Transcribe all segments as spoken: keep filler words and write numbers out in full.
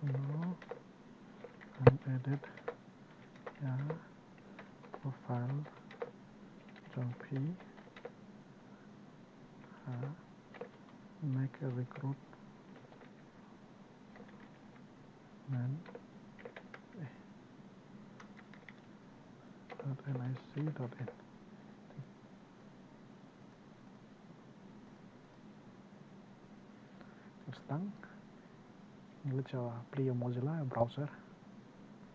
No, an edit ïa profile jong phi ha Make Recruitment, eh, dot N I C dot in. Tang ngi leit sha plie Mozilla browser.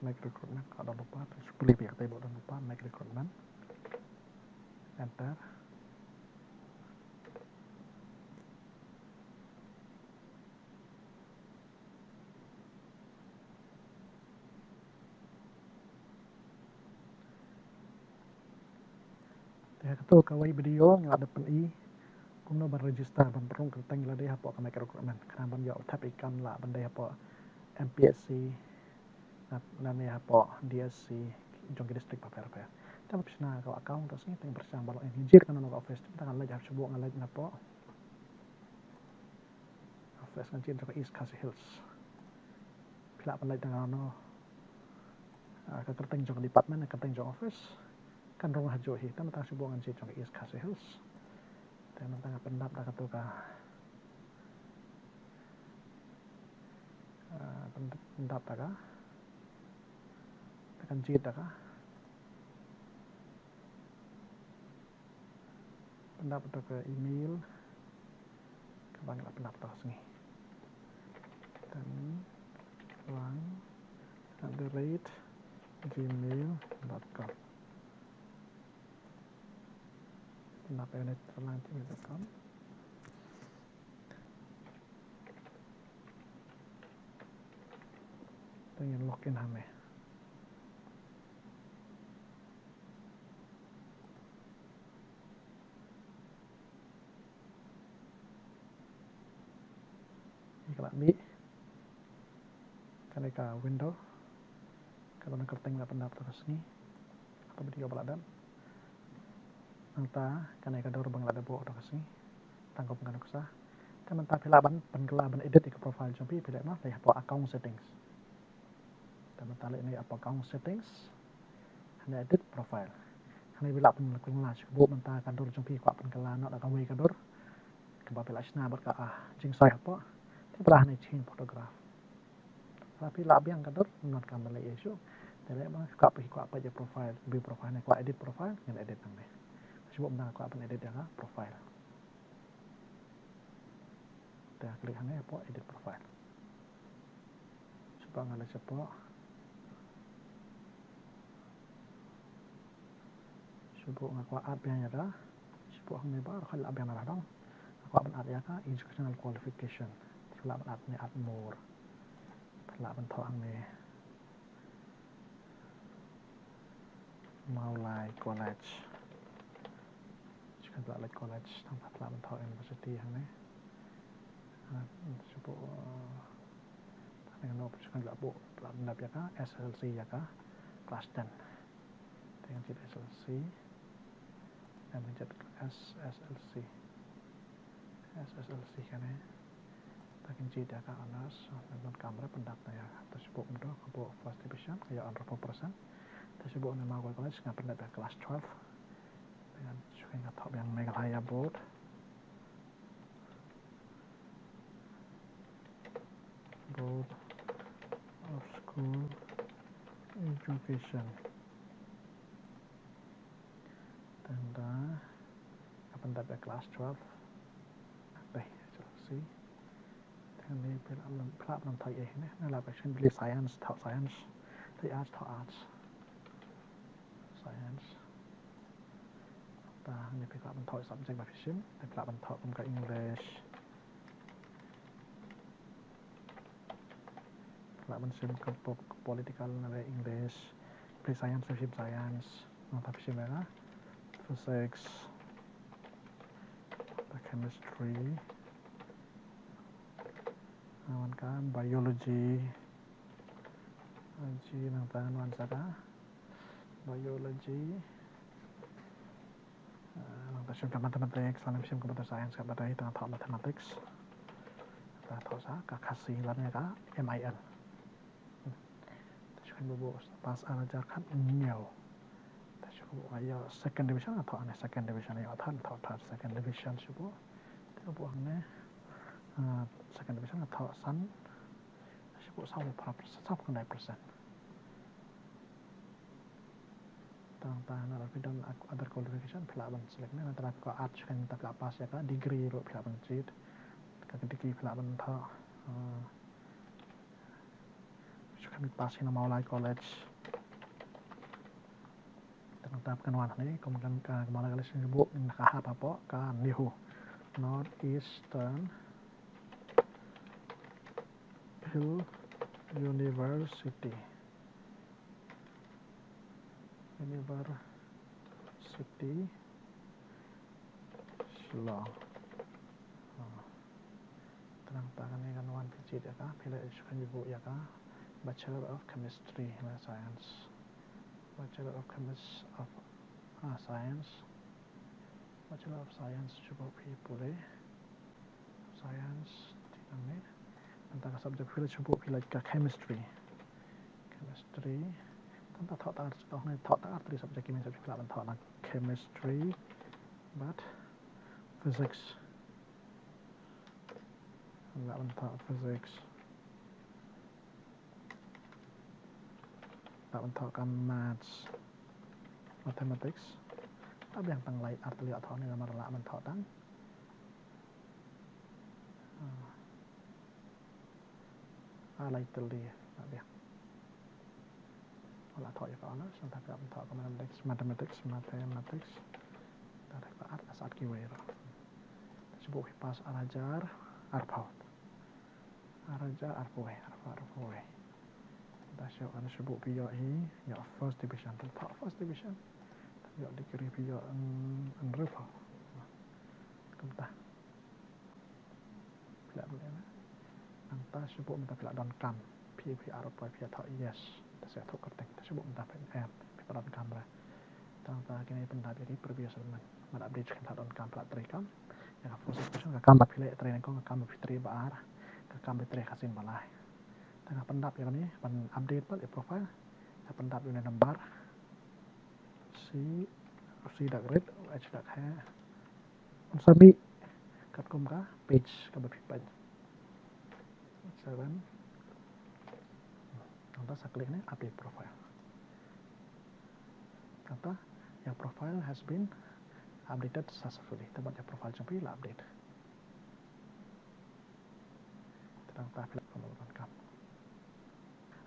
Make Recruitment ka don lypa, plie phi katei ba don lypa, Make Recruitment. Enter. Te ha kato kawei video nga la dep pyni kumno ban register, ban pynrung kyrteng lade hapoh ka Make Recruitment. Khnang ban ïoh thep ïa ka kam lah ban dei hapoh M P S C lane hapoh D S C jong ki district bapher bapher. Te ban shna ka account, to sngi te pyrshang ban log in. Jied kano kano ka office, te nga leit, ha shuh nga leit napoh office, nga jied jong ka East Khasi Hills. Phi lah ban leit da kano, ah, ka kyrteng jong ka department, ka kyrteng jong office. Kan rung ha juh hi, te mynta shuh nga jied jong ka East Khasi Hills. Te mynta nga pyndap da kato ka, ah, pyndap da ka, te kan jied da ka. Pyndap da ka email kaba nga la pyndap ha ka sngi. Tan lang at the rate gmail dot com. Pyndap ïa kane, tan lang gmail dot com. Te ngin log in hangne. Ïa ka la mih kane ka window. Ka don ka kyrteng ba la pyndap ha ka sngi. Ka video ba la dep. Nangta kane ka dur ba nga la dep buh ha ka sngi. Tang kum ka nuksa. Te mynta phi lah ban pynkylla, ban edit ïa ka profile jong phi, phi leh noh, leit hapoh account settings. Te mynta leit hangne hapoh account settings. Hangne edit profile. Hangne phi lah pynkylla shuh, buh mynta ka dur jong phi kwah pynkylla noh da kawei ka dur kaba phi la shna bad ka, ah, jingsoi hapoh. Te phi lah hangne change photograph. Lada phi lah biang ka dur, ym don kam ban leh issue. Te leh ba kwah phi, kwah peit ïa profile, view profile ne kwah edit profile, ngin edit hangne. Shu buh mynta kwah ban edit ïa ka profile. Te click hangne hapoh edit profile. Shu buh nga leit shapoh. Shu buh nga kwah add biang ïa ka. Shu buh hangne ba, ruh lah biang na dong. Nga kwah ban add ïa ka educational qualification. Shu lah ban add ne add more. Lah ban thoh hangne Mawlai College. Shu kan lah leit college, tang pat lah ban thoh university hangne. Ha, shu buh, hangne no, shu kan lah buh, lah ban dap ïa ka S S L C ïa ka class ten. Te ngan jied S S L C. Ngan jied S S L C. S S L C kane. Te ngan jied ïa ka honours, ngan don kamra pyndap na ïa ka. Te shu buh kumto, ka buh first division, ka ïoh hundred four percent. Te shu buh na Mawlai College, ngan pyndap ïa class twelve. Te ngan shu, ngan thoh biang Meghalaya Board. Board of School Education. Te ngan da, ngan pyndap ïa class twelve. Te, S S L C. Te ngan phi lah ban, phi lah ban thoh ïa kane, ne lah ban shu plie science, thoh science. Te arts, thoh arts. Science. Te ngan phi lah ban thoh subject ba phi shim, te phi lah ban thoh kum ka English. Lah ban shim ka po-, political ne English, phi science, phi shim science, nangta phi shim ïa ka physics, ka chemistry, ngan wan ka biology, biology nangta ngan wan sa ka biology. Ah, nangta shim ka mathematics, lane shim ka computer science, ka ba dei, te ngan thoh mathematics. Te thoh sa ka Khasi lane ka M I L. Buh pass ar hajar khat hynñiew. Te shu buh nga ïoh second division, nga thoh ne second division, ïoh third, thoh third, second division shu buh. Te buh hangne, ah, second division nga thoh san. Shu buh saw phra percent, saw khyndai percent. Tang tang na phi don other qualification phi lah ban select ne, na tang phi ko art shu kan ta phi lah pass ïa ka, degree ruh phi lah ban check. Ka degree phi lah ban thoh, ah, shu kan pass hi na Mawlai College. Tang tang kan wan ne, kum kan ka Mawlai College shu buh na ka hap hapoh ka NEHU, North Eastern Hill University. University Shillong. Ha. Tang tang kane kan wan phi check ïa ka, phi lah shu kan buh ïa ka Bachelor of Chemistry, la Science. Bachelor of Chemis-, of, ah, Science. Bachelor of Science shu buh phi pule. Science, te nangne. Nangta ka subject phi lah shu buh phi lah ka chemistry. Chemistry. Tang tang thoh tang, thoh tang ar three subject, ki main subject phi lah ban thoh na chemistry bad physics. Lah ban thoh physics. Lah ban thoh ka maths, mathematics. Lah biang tang lai ar tylli thoh ne namar lah ban thoh tang. Ah. Ah, lai tylli lah biang. Lah thoh ïa ka honors, nangta lah ban thoh ka mathematics, mathematics, mathematics. Nangta ka art, art kiwei ruh. Shu buh phi pass ar hajar arphew. Ar hajar arphew wei, arphew, arphew wei. Nangta shu, nangta shu buh phi ïoh hi, ïoh first division, tang thoh first division. Ïoh degree phi ïoh, mm, hynriewphew. Kumta. Phi lah buh ïa na. Nangta shu buh mynta phi lah donkam. Phi, phi arphew phi ïa thoh yes. Te sa thoh kyrteng. Te shu buh mynta phi em. Phi pat donkam re. Tang ta kine pyndap ïa ki previous assignment. Ban update shu phi lah donkam, phi lah trei kam. Ïa ka first question ka kam ba phi leh trei nyngkong, ka kam ba phi trei ba ar, ka kam ba phi trei ka sien ba lai. Te nga pyndap ïa kane ban update pat ïa profile. Nga pyndap ïa une number. C, C dak rit, H dak he. Un sa mih katkum ka page kaba phi peit. Seven. Nangta sa click ne update profile. Nangta your profile has been updated successfully. Te bad ïa profile jong phi la update. Te nangta phi lah kumno ban kam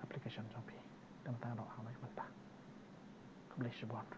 application jong phi. Te nangta noh hangne mynta. Khublei shibun.